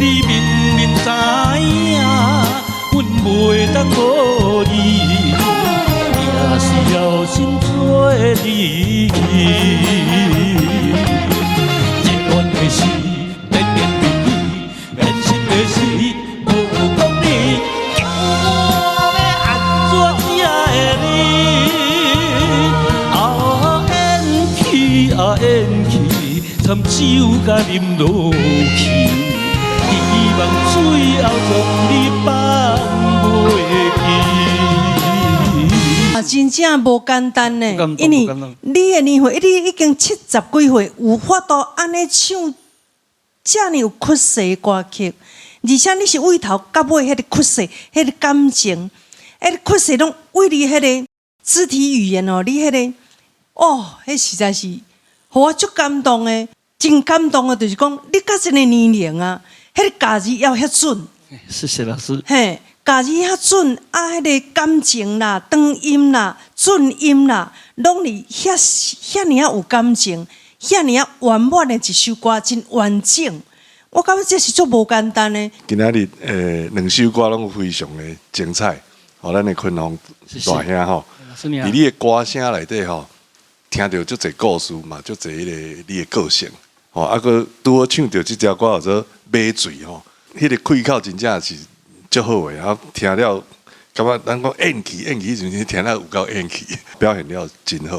你明明知影，阮袂當予你，也是枵心做離去。熱戀的事，綿綿密密，變心的事，無講理，叫我欲按怎才會離？啊緣去啊緣去，參酒共啉落去，希望最後將你放袂記。啊，真正無簡單呢。不簡單。因為不簡單。你的年歲，你已經70幾歲，有法度按呢唱遮爾有氣勢的歌曲，而且你是對頭到尾彼个氣勢、彼个感情、彼个氣勢攏為你彼个肢體語言哦，你彼个哦，彼實在是予我足感動的，真感動的，就是講你到這个年齡啊，彼个咬字猶遐準。謝謝老師。嘿，咬字遐準啊，彼個感情啦、長音啦、準音啦，攏是遐遐爾仔有感情，遐爾仔圓滿的一首歌，真完整。我感覺這是足無簡單的。今仔日兩首歌攏非常的精彩，吼，咱的坤宏大兄吼，老師你好。佇你的歌聲內底吼，聽著足濟故事嘛，足濟彼个你的個性，吼，啊，閣拄好唱著這隻歌叫做《馬醉》吼，彼个開口真正是足好的，啊，聽了感覺咱講演戲演戲時陣聽了有夠演戲，表現了真好。